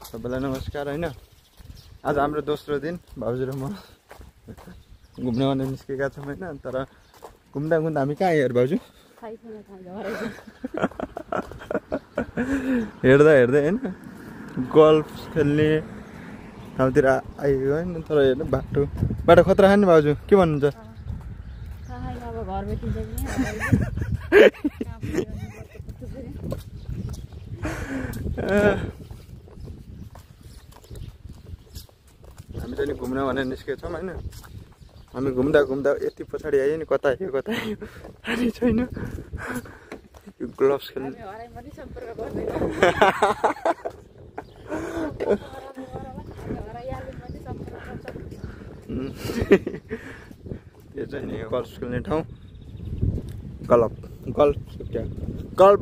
सबैलाई नमस्कार हैन। आज हाम्रो दोस्रो दिन भाउजू र म घुम्न भने निस्केका छौँ हैन। तर घुम्दा घुम्दा हामी कहाँ आयो भाउजू? हेर्दा हेर्दै हैन गोल्फ खेल्ने ठाउँतिर आइयो हैन। तर हेर्नु बाटो खतरा खाने भाउजू के भन्नुहुन्छ? हामी चाहिँ घुम्न भनेर निस्केको छौँ हैन। हामी घुम्दा घुम्दा यति पछाडि आयो नि, कता आयो थाहै छैन। यो ग्लोभ्स खेल्ने यो चाहिँ नि गल्फ खेल्ने ठाउँ। गल्फ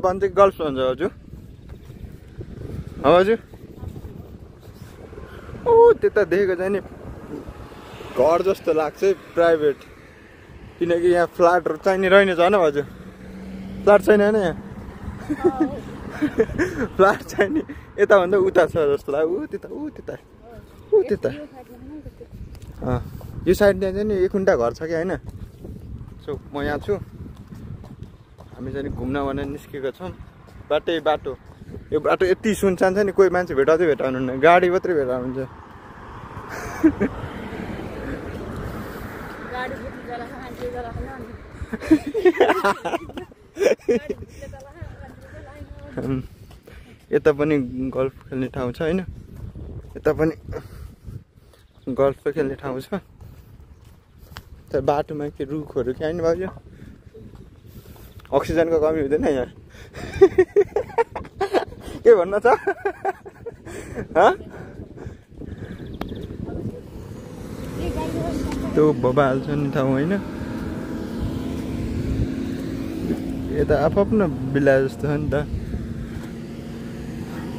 भन्छ गल्फ भन्छ हजुर? हजुर ओ त्यता देखेको चाहिँ नि घर जस्तो लाग्छ है, प्राइभेट। किनकि यहाँ फ्ल्याटहरू चाहिँ नि रहेन झन् हजुर? फ्ल्याट छैन होइन यहाँ? फ्ल्याट चाहिँ नि यताभन्दा उता छ जस्तो लाग्यो। त्यता यो साइडमा चाहिँ नि एक खुन्टा घर छ कि होइन? सो म यहाँ छु। हामी चाहिँ घुम्न भनेर निस्केको छौँ। बाटो यो बाटो यति सुनसान छ नि, कोही मान्छे भेटाउनुहुन्न, गाडी मात्रै भेटाउनुहुन्छ। यता पनि गल्फ खेल्ने ठाउँ छ होइन? यता पनि गल्फ खेल्ने ठाउँ छ। तर बाटोमा के रुखहरू के होइन भाउजू? अक्सिजनको कमी हुँदैन यहाँ? के भन्न छ? त्यो बबाल छ नि ठाउँ होइन? यता आफ्नो बिल्ला जस्तो छ नि त,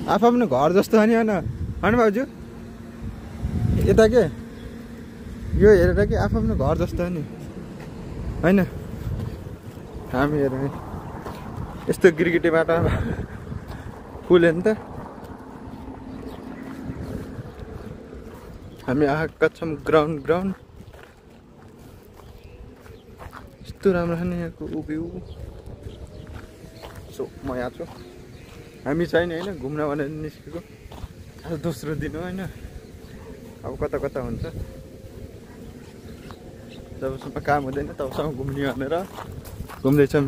आफ्नो घर जस्तो छ नि होइन भाउजू? यता के यो हेरेर कि आफ्नो घर जस्तो हो नि होइन? हामी हेरौँ यस्तो गिरगिटे बाटोमा फुल हेर्नु त। हामी आएका छौँ ग्राउन्ड। यस्तो राम्रो छ नि यहाँको भ्यू। सो म यहाँ छु। हामी चाहिँ नि होइन घुम्न भनेर निस्केको। आज दोस्रो दिन हो होइन? अब कता हुन्छ। जबसम्म काम हुँदैन तबसम्म घुम्ने भनेर घुम्दैछौँ।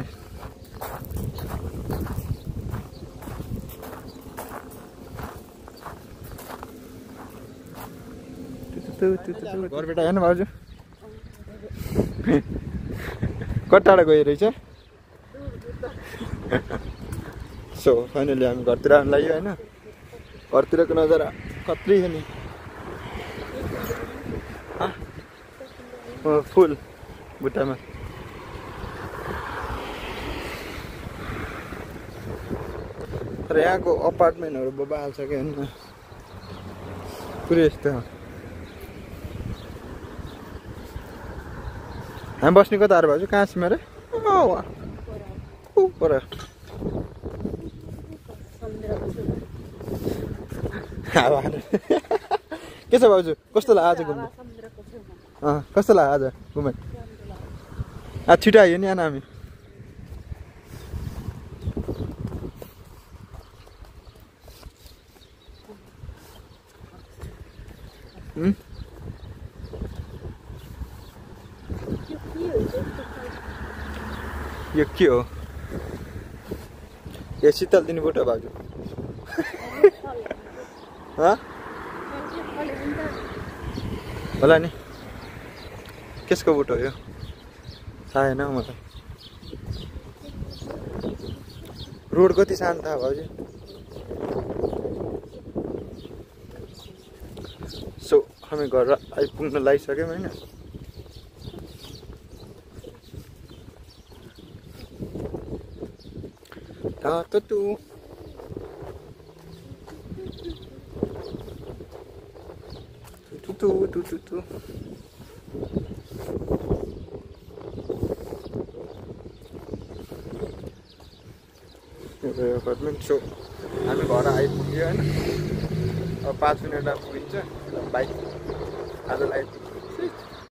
घरबाट हेर्नु भाउजू कति टाढा गयो रहेछ? सो फाइनली हामी घरतिर आउनु लाग्यो होइन? घरतिरको नजारा कत्रै छ नि। फुल बुट्टामा तर यहाँको अपार्टमेन्टहरू बबाल छ कि होइन? पुरै यस्तो हामी बस्ने कता अरे भाउजू? कहाँ छौँ अरे? पर के छ भाउजू? कस्तो लाग्यो आज घुम्नु? कस्तो लाग्यो आज घुम्नु? आज छिटो आयो नि हामी। यो के हो? यो शीतल दिने बोट हो भाउजू? होला नि कसको बोट हो यो? थाहा छैन मलाई। रोड कति शान्त भाउजू। सो हामी घर आइपुग्न लागिसक्यौँ होइन? अपार्टमेन्ट। सो हामी घर आइपुग्यो होइन? अब 5 मिनटमा पुगिन्छ बाइक आजलाई